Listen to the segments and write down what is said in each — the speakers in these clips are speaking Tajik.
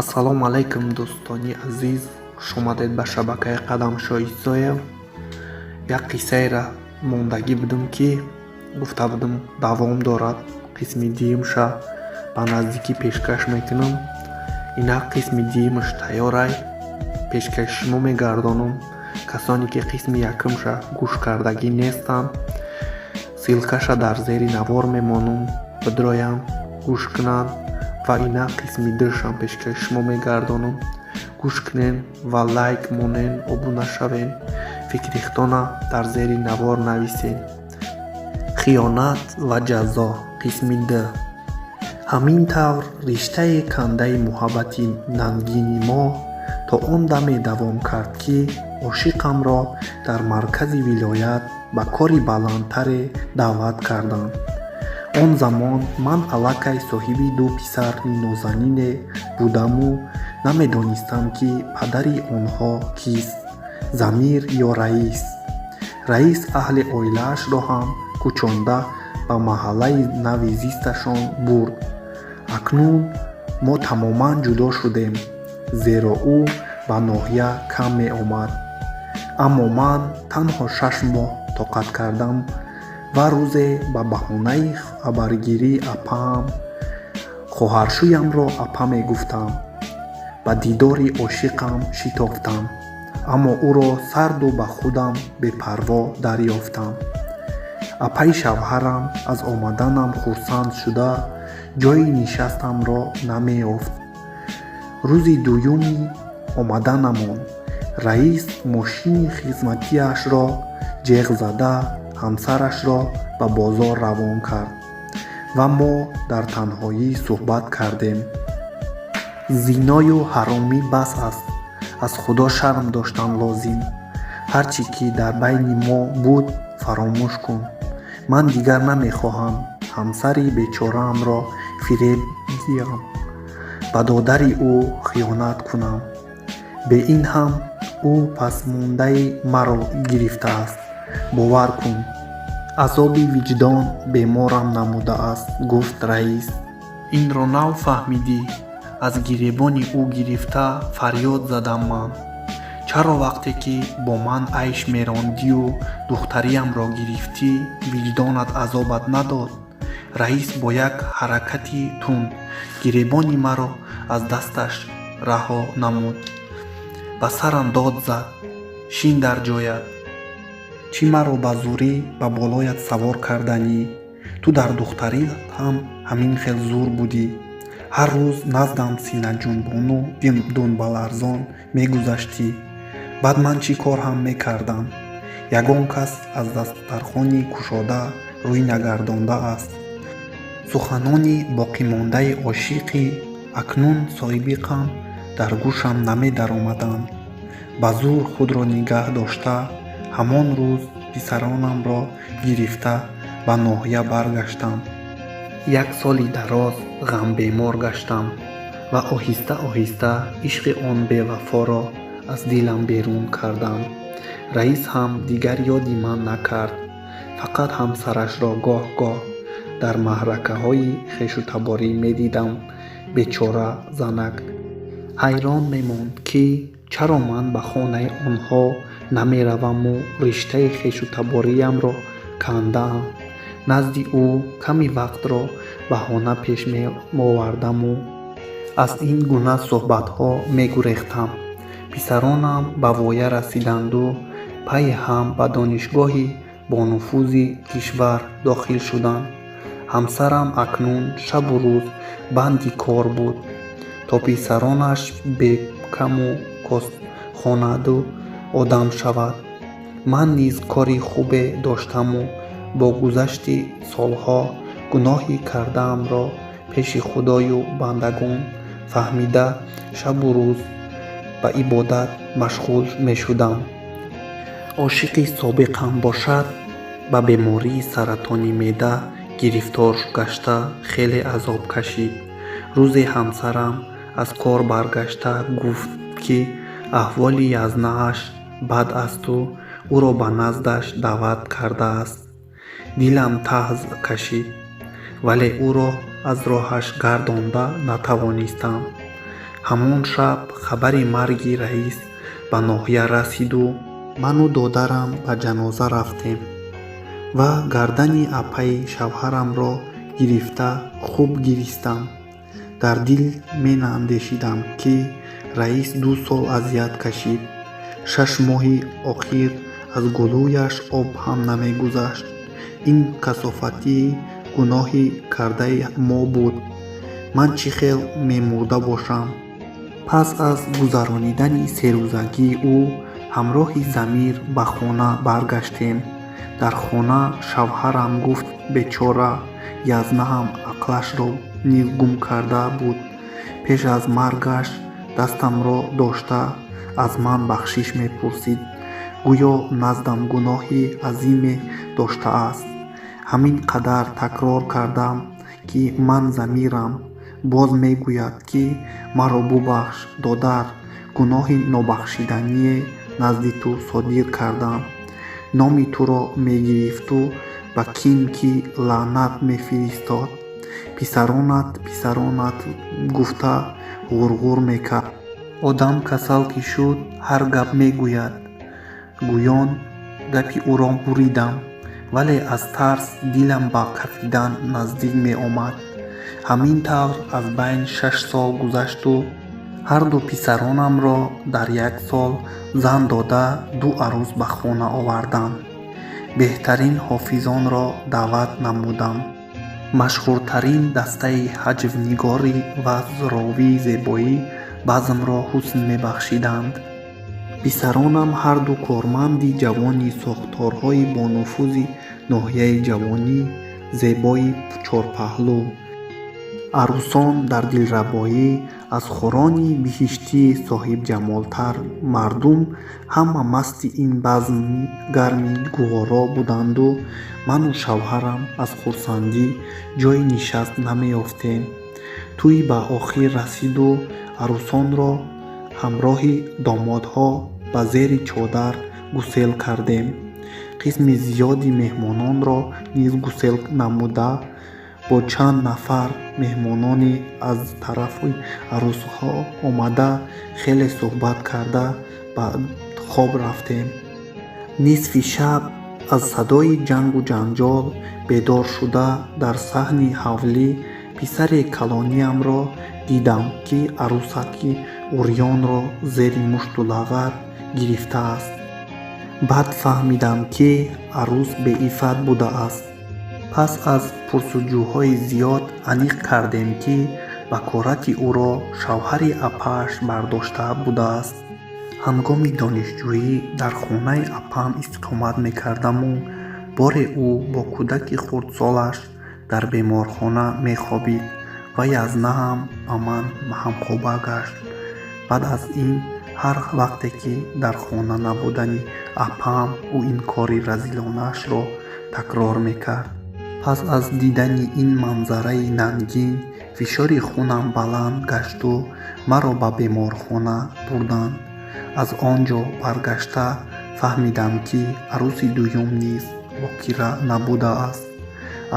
Ассалому алайкум, дӯстони азиз, хушомадед ба шабакаи Қадамшоҳ Исоев. Як қиссаеро мондагӣ будум, ки гуфта будум, давом дорад. Қисми дуюмша ба наздикӣ пешкаш мекунам. Инак, қисми дуюмаш тайёрай, пешкаши шумо мегардонам. Касоне ки қисми якумша гӯш кардагӣ нестанд, ссылкаша дар зери навор мемонам, бидроянд, гӯш кунанд. Ва инак, қисми душам пешкаши шумо мегардонам. Гӯш кунен ва лайк монен, обуна шавен, фикри худтона дар зери навор нависен. Хиёнат ва ҷазо, қисми д. Ҳамин тавр риштаи кандаи муҳаббати нангини мо то он даме давом кард, ки ошиқамро дар маркази вилоят ба кори баландтаре даъват карданд. Он замон ман аллакай соҳиби ду писари нозанине будаму намедонистам, ки падари онҳо кист: Замир ё Раис. Раис аҳли оилаашро ҳам кӯчонда ба маҳаллаи нави зисташон бурд. Акнун мо тамоман ҷудо шудем, зеро ӯ ба ноҳия кам меомад. Аммо ман танҳо 6 моҳ тоқат кардам ва рӯзе ба баҳонаи хабаргирии апаам, хоҳаршӯямро апа мегуфтам, ба дидори ошиқам шитофтам, аммо ӯро сарду ба худам бепарво дарёфтам. Апаи шавҳарам аз омаданам хурсанд шуда, ҷойи нишастамро намеёфт. Рӯзи дуюми омаданамон раис мошини хизматиашро ҷеғ зада, ҳамсарашро ба бозор равон кард ва мо дар танҳоӣ суҳбат кардем. «Зиною ҳаромӣ бас аст, аз Худо шарм доштан лозим. Ҳар чӣ ки дар байни мо буд, фаромӯш кун. Ман дигар намехоҳам ҳамсари бечораамро фиреб диҳам, ба додари ӯ хиёнат кунам. Бе ин ҳам ӯ пасмондаи маро гирифтааст. Бовар кун, азоби виҷдон беморам намудааст», — гуфт раис. «Инро нав фаҳмидӣ?» — аз гиребони ӯ гирифта фарёд задам ман. «Чаро вақте ки бо ман айш мерондию духтариамро гирифтӣ, виҷдонат азобат надод?» Раис бо як ҳаракати тунд гиребони маро аз дасташ раҳо намуд, ба сарам дод зад: «Шин дар ҷоят! Чӣ маро ба зӯрӣ ба болоят савор карданӣ? Ту дар духтариат ҳам ҳамин хел зур будӣ. Ҳар рӯз наздам синаҷунбону дунбаларзон мегузаштӣ. Баъд ман чӣ кор ҳам мекардам? Ягон кас аз дастархони кушода рӯй нагардондааст». Суханони боқимондаи ошиқи акнун соҳибиқам дар гӯшам намедаромаданд. Ба зӯр худро нигаҳ дошта, ҳамон рӯз писаронамро гирифта ба ноҳия баргаштам. Як соли дароз ғамбемор гаштам ва оҳиста оҳиста ишқи он бевафоро аз дилам берун кардам. Раис ҳам дигар ёди ман накард, фақат ҳамсарашро гоҳ гоҳ дар маъракаҳои хешутаборӣ медидам. Бечора занак ҳайрон мемонд, ки чаро ман ба хонаи онҳо намераваму риштаи хешутабориямро кандаам. Назди ӯ ками вақтро баҳона пеш меовардаму аз ин гуна суҳбатҳо мегурехтам. Писаронам ба воя расиданду пайи ҳам ба донишгоҳи бонуфузи кишвар дохил шуданд. Ҳамсарам акнун шабу рӯз банди кор буд, то писаронаш бекаму кост хонаду одам шавад. Ман низ кори хубе доштаму бо гузашти солҳо гуноҳи кардаамро пеши Худою бандагон фаҳмида, шабу рӯз ба ибодат машғул мешудам. Ошиқи собиқам бошад, ба бемории саратони меъда гирифтор гашта, хеле азоб кашид. Рӯзе ҳамсарам аз кор баргашта гуфт, ки аҳволи язнааш бад асту ӯро ба наздаш даъват кардааст. Дилам таҳз кашид, вале ӯро аз роҳаш гардонда натавонистам. Ҳамон шаб хабари марги раис ба ноҳия расиду ману додарам ба ҷаноза рафтем ва гардани апаи шавҳарамро гирифта хуб гиристам. Дар дил менаандешидам, ки раис 2 сол азият кашид. 6 моҳи охир аз гулӯяш об ҳам намегузашт. Ин касофатии гуноҳи кардаи мо буд. Ман чӣ хел мемурда бошам? Пас аз гузаронидани серӯзагии ӯ ҳамроҳи Замир ба хона баргаштем. Дар хона шавҳарам гуфт: бечора Язнаам ақлашро низ гум карда буд. Пеш аз маргаш дастамро дошта аз ман бахшиш мепурсид. Гӯё наздам гуноҳи азиме доштааст. Ҳамин қадар такрор кардам, ки ман Замирам. Боз мегӯяд, ки маро бубахш, додар, гуноҳи нобахшидание назди ту содир кардам. Номи туро мегирифту ба ким ки лаънат мефиристод. Писаронат, писаронат гуфта ғурғур мекард. Одам касал ки шуд, ҳар гап мегӯяд. Гӯён гапи ӯро буридам, вале аз тарс дилам ба кафидан наздик меомад. Ҳамин тавр аз байн 6 сол гузашту ҳарду писаронамро дар як сол зан дода 2 арӯс ба хона овардам. Беҳтарин ҳофизонро даъват намудам. Машҳуртарин дастаи ҳаҷвнигорӣ ва ровии зебоӣ базмро ҳусн мебахшиданд. Писаронам ҳарду корманди ҷавони сохторҳои бонуфузи ноҳияи ҷавонӣ зебои чорпаҳлӯ. Арӯсон дар дилрабоӣ аз хӯрони биҳиштии соҳибҷамолтар. Мардум ҳама масти ин базми гарми гуворо буданду ману шавҳарам аз хурсандӣ ҷойи нишаст намеёфтем. Тӯй ба охир расиду арӯсонро ҳамроҳи домодҳо ба зери чодар гусел кардем. Қисми зиёди меҳмононро низ гусел намуда, бо чанд нафар меҳмонони аз тарафи арӯсҳо омада хеле суҳбат карда ба хоб рафтем. Нисфи шаб аз садои ҷангу ҷанҷол бедор шуда дар саҳни ҳавлӣ писари калониамро дидам, ки арӯсаки урёнро зери мушту лағат гирифтааст. Баъд фаҳмидам, ки арӯс беиффат будааст. Пас аз пурсуҷӯҳои зиёд аниқ кардем, ки бакорати ӯро шавҳари апааш бардошта будааст. Ҳангоми донишҷӯӣ дар хонаи апам истиқомат мекардаму боре ӯ бо кӯдаки хурдсолаш дар беморхона мехобид ва Язнаам ба ман ҳамхоба гашт. Баъд аз ин ҳар вақте ки дар хона набудани апам ӯ ин кори разилонаашро такрор мекард. Пас аз дидани ин манзараи нангин фишори хунам баланд гашту маро ба беморхона бурданд. Аз он ҷо баргашта фаҳмидам, ки арӯси дуюм низ бокира набудааст.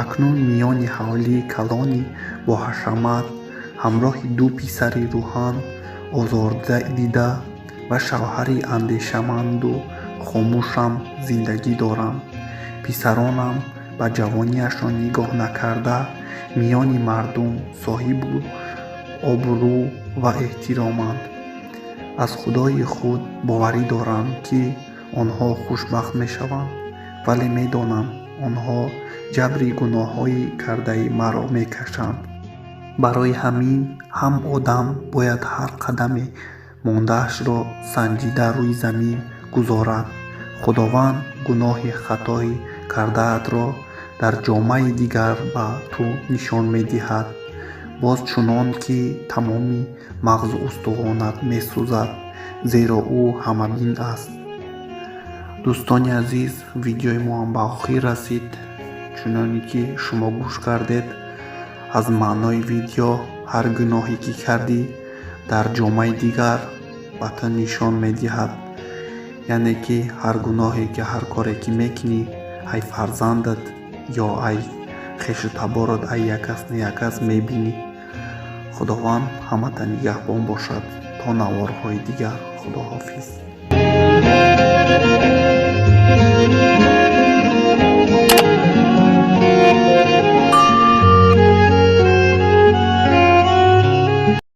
Акнун миёни ҳавлии калони боҳашамат ҳамроҳи 2 писари рӯҳан озордида ва шавҳари андешаманду хомӯшам зиндагӣ дорам. Писаронам ба ҷавониашон нигоҳ накарда миёни мардум соҳибу обрӯ ва эҳтироманд. Аз Худои худ боварӣ дорам, ки онҳо хушбахт мешаванд, вале медонам онҳо ҷабри гуноҳҳои кардаи маро мекашанд. Барои ҳамин ҳам одам бояд ҳар қадаме мондаашро санҷида рӯи замин гузорад. Худованд гуноҳи хатои кардаатро дар ҷомаи дигар ба ту нишон медиҳад. Боз чунон ки тамоми мағзу устухонат месӯзад, зеро ӯ ҳамабин аст. Дӯстони азиз, видеои мо ҳам ба охир расид. Чуноне ки шумо гӯш кардед, аз маънои видео ҳар гуноҳе ки кардӣ дар ҷомаи дигар ба ту нишон медиҳад. Яъне ки ҳар гуноҳе ки ҳар коре ки мекунӣ, ай фарзандат ё ай хешу таборат, ай як кас не як кас мебинӣ. Худованд ҳамата нигаҳбон бошад. То наворҳои дигар, худоҳофиз.